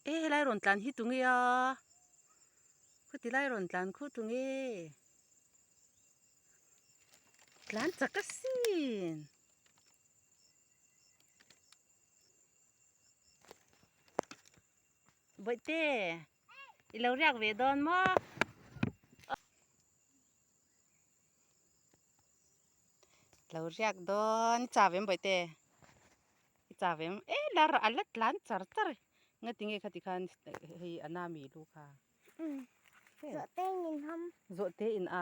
E helai rawn tlan hi tunge a khuti lai rawn tlan khu tunge tlan chak asin. Bawihte i lo riak ve dawn maw? Lo riak dawn i chau em bawihte? I chau em? E la a la tlan char char nga tinge khati khan hei a na mi lu kha. Zawhte in in ham. Zawhte in a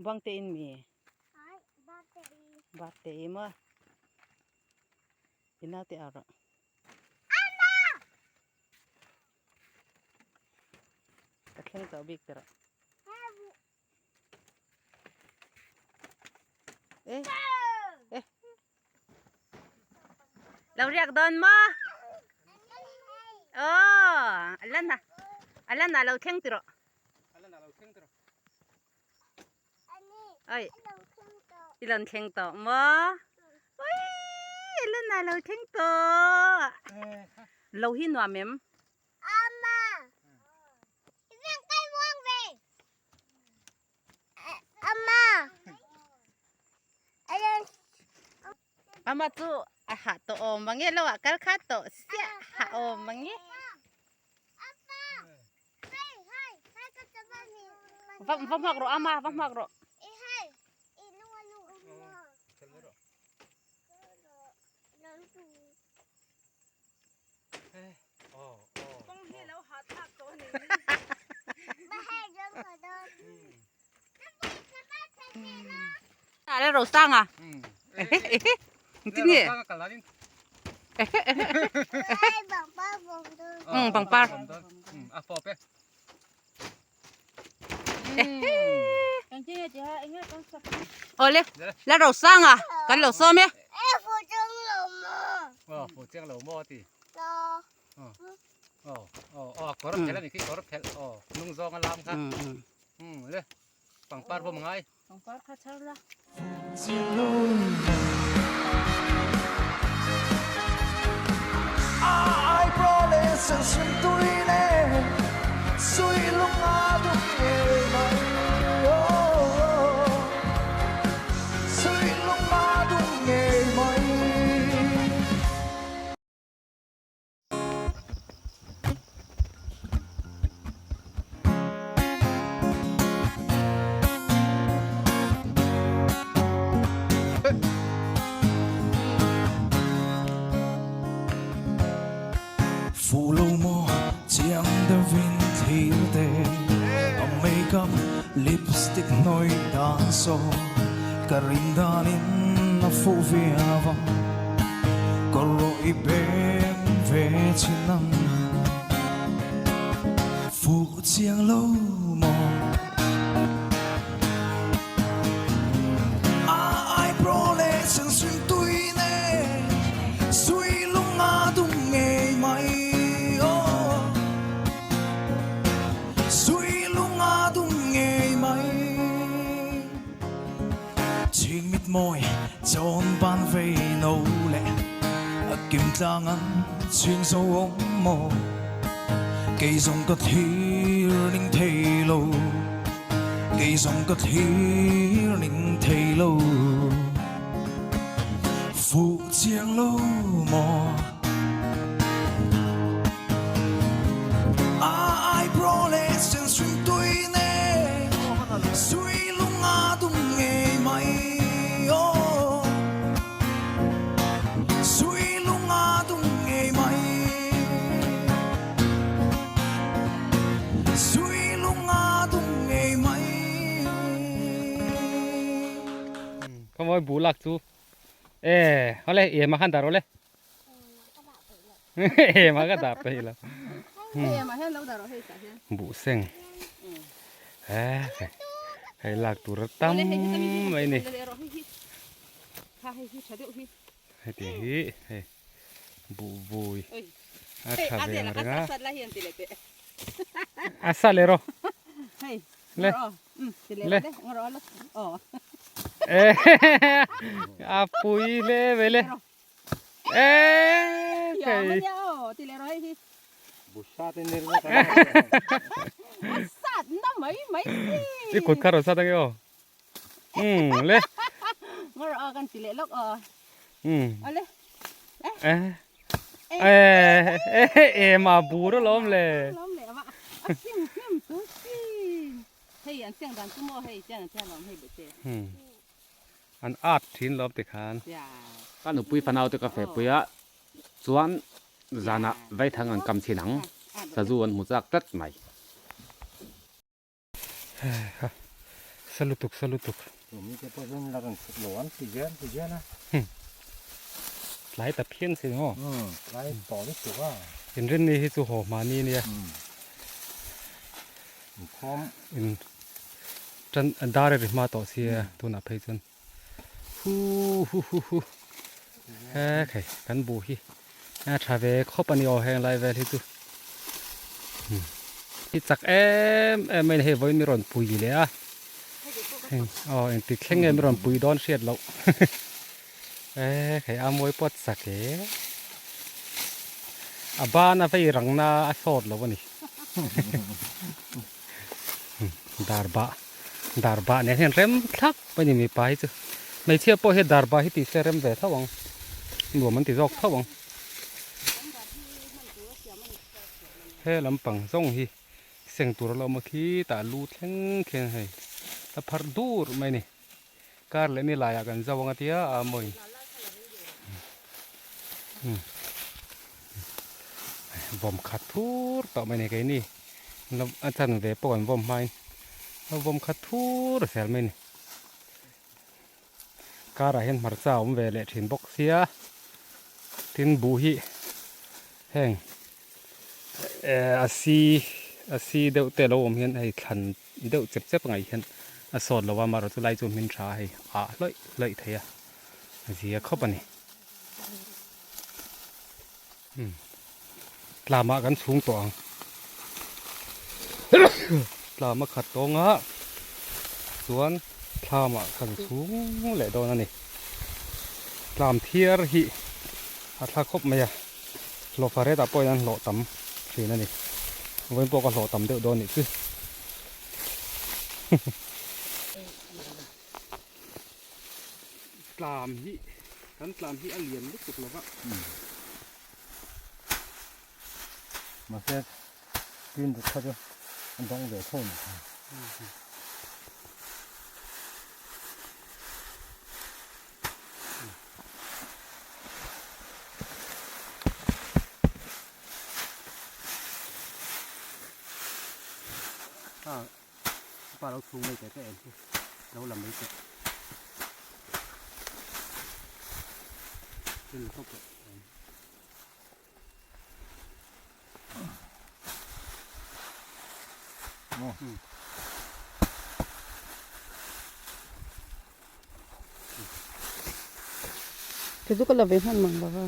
buangte in mi. Ai barte i. Barte i maw? I naute au rawh. Ka thleng tawh bik tawh. Eh. Eh. Lo riak dawn maw? Oh, alana. Alana lo thleng tawh. Alana lo thleng tawh. Oi. I lon thleng tawh maw? Ui, alana lo thleng tawh. Lo hi nuam em? Ama. Veng kai muang ve. Ama. Ama chu a hah tawh awm mange lo ah kal khat tawh siah hah awm mange. Va va hmuak rawh ama va hmuak rawh. À đây rổ sang à? Cái gì? Ừ, bằng par. Ole, la rổ sang à? Kan lo sawm e. Pangpar kha char la. Fu lo maw chiang deuhin thlir te a makeup lipstick hnawih dan saw ka rin danin a fuh viau ang ka rawh i beng ve chin ang fuh chiang lo maw a eyebrow leh sensui tui nen sui lung a dum ngei mai aw sui lung a dum ngei mai chhing mit mawi chawn ban vei no leh a kim tlang an chhing zo awm maw kei zawng ka thlir ning thei lo kei zawng ka thlir ning thei lo fuh chiang lo maw a eyebrow leh sen sui tui nen sui lung a dum ngei mai aw sui lung a dum ngei mai sui lung a dum ngei mai. Ka mawi bu lak chu e awle ema khan dar awle ema ka dar peih lo buh seng hei lak tur a tam mai ni heti hi hei buh vui a tha ve ang reng a a sa leh rawh le le a pui hle mai le e thei. A sat na mai mai si. I kut kha rawn sat ange aw. Umm le. Ngawr aw kan ti leh lawk aw. Umm. Awle. Eh. Eh eh eh ma bur alawm le. Alawm le a a sing hnem tu si. Hei an siang dan chu maw hei chian an tia alawm hei bete. Umm. An at thin lawm tikhan. Ka nupui fanau te ka fe pui a chuan zanah vaithang an kam chhin ang sazu an hmu chak tlat mai. Kha sa lutuk sa lutuk. Tlai ta phian si maw. Inrinni hi chu haw hmani ania. In Tan dar a ri hma tawh sia tunah phei chuan hu hu hu hu he khai kan buh hi a tha ve khawp a ni aw heng lai vel hi chu hi chak em em mai a ni hei vawiin mi rawn pui leh a heng aw engtik thleng nge mi rawn pui dawn hriat loh he khai a mawi pawt chak e a ban a vei rangna a sawt lo a ni. Dar bah dar bah nen hian rem thlap a ni mipa hi chu hmeichhia pawh hian dar bah hi tih se rem ve tho ang nuam an ti zawk tho ang he lampang zawng hi seng tur a lo awm a khitah lu thleng khian hei a pharh dur mai a ni kar leh ni laiah kan zo ang a tia a mawi vawm khat thur tawh mai a ni keini a chan ve pawh kan vawm hmain a vawm khat thur zel mai a ni karah hian hmarcha a awm ve leh thin bawk sia tin buh hi heng a si a si deuh te a lo awm hian hei thlan deuh chep chep angai hian a sawt lo a amaherawhchu lai chu hmin tha hei ah hlawih hlawih thei a zia khawp a ni tlamah kan chhung tawh ang tlam a khat tawng a chuan thlamah kan chhung leh dawn a ni tlam thiar hi a thla khawp mai a hlawhfa retah pawhin an hlawh tam thin a ni vawiin pawh ka hlawh tam deuh dawn nih chu tlam hi kan tlam hi a lian lutuk lo va mahse tin te kha chu a dawng ve tho ni kha. Pa lo chhung mai teh ka en hi lo la mai teh tin khawp tawh Kei chu ka la ve hman mang lo va.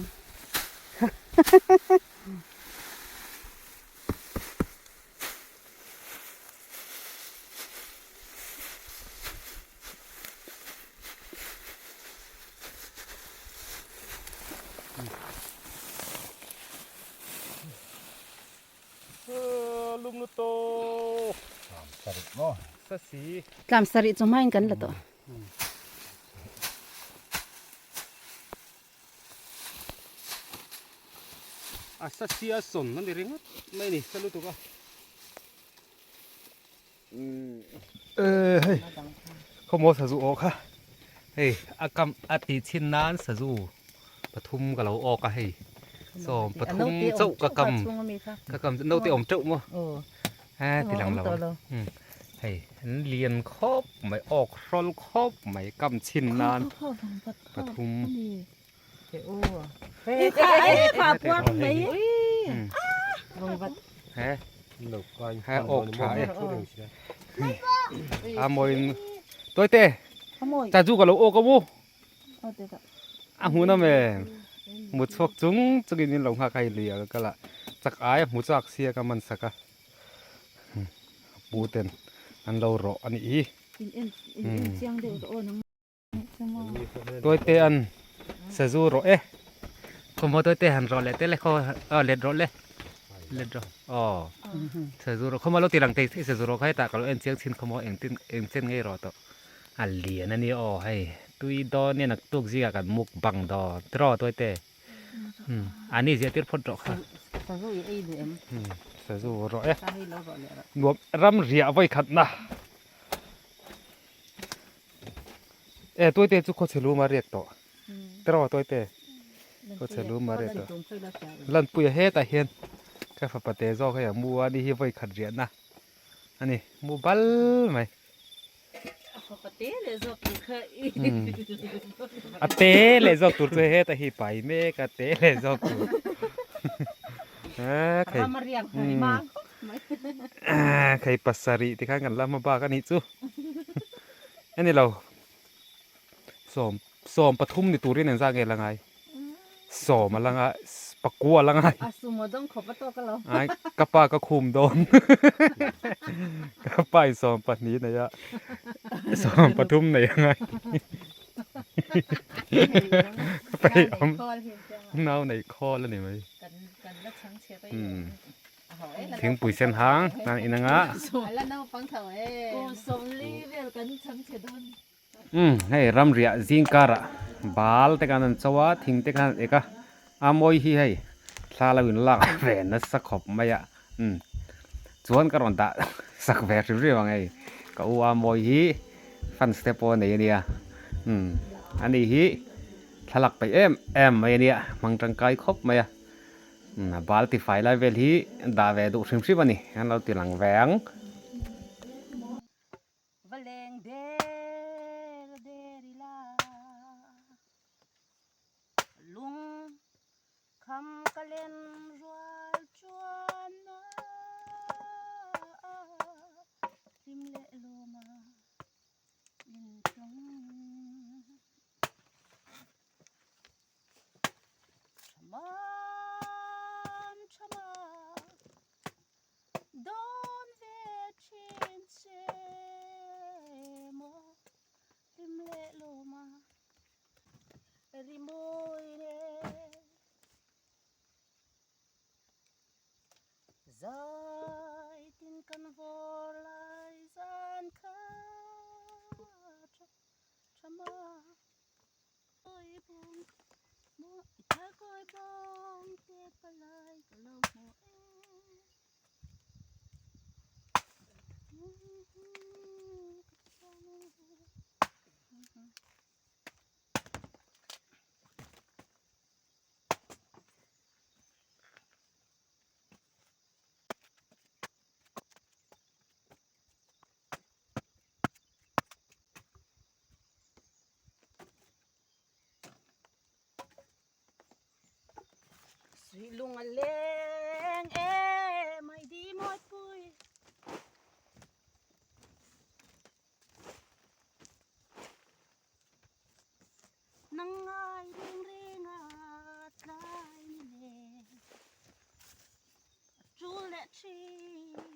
Tlam sarih chu hmain kan la tawh. A sa sia sawn a ni ringawt mai a ni sa lutuk a eh hei khawmaw sazu awh kha hei a kam a tih chhin nan sazu pathum ka lo awk a hei sawm pathum chauh ka kam ka kam naute awm teuh maw a ti lang lo hei an lian khawp mai awk hrawl khawp mai kam chhin nan pathum. He awk tha e a mawiin tawite cha chu ka lo awk a mu a hmun a me mut chhuak chung chungin in lo nghak a hei lui ah ka kal a chak ai a hmu chak sia ka man sak a pu ten an lo rawh a nih hi. Tuaite an sazu rawh e. Khawmhaw tuaite han rawh leh te le khaw a let rawh le. Let rawh aw sazu rawh khawmaw lo ti lang thei thei sazu rawh kha hetah ka lo en chiang chhin khawmaw engtin eng chen ngei rawh tawh a lian a nia aw hei tui dawn nia naktuk zingah kan mukbang dawn tiraw tuaite umm a ni ziah tir phawt rawh kha sazu i ei duh em sazu rawh e nuam ram riah vawi khat na e tuaite chu khawchhe lum a riak tawh tiraw tuaite. Kawchhe lum a riat a, Lanpuia hetah hian ka fapa te zawk hei a mu a ni hi vawi khat riahna a ni mu bal mai. A te leh zawk tur chu hetah hi pai mek a te leh zawk tur khei pasarih tikhan kan la hma bak a nih chu a ni lo. Sawm sawm pathum ni turin engzah nge la ngai? Sawm a la ngai pakua a la ngai. A sumo dawng khawp a tawk alo. Ai ka pa ka khum dawn. Ka pa in 12 nei a 13 nei a ngai. Pei awm nau nei khawl a ni mai. Thingpui sen hang nan in anga. Umm hei ramriah zing karah bal te khan an cho a thing te khan an ek a a mawi hi hei thla lo in lak ve nasa khawp mai a umm chuan ka rawn dah sak ve hrim hrim ang hei ka u a mawi hi fans te pawh a nei a nia umm ani hi thlalak peih em em mai a nia hmang tangkai khawp mai a umm a bal tifai lai vel hi dah ve duh hrim hrim a ni an lo ti lang ve ang. Va leng der der ila lung kham ka len rual chuan a hlim leh lawm a intlawng thamam thama. Dawn ve thin che maw hlim leh lawm a ri mawi le. Zai tin kan vawr lai zan kha tha tha ma kawi bawng maw i thar kawi bawng te palai ka lo hmu e. Suih lung a leng e mai di mawi pui. Nang ngai reng reng a tlai ni le a tul leh thin.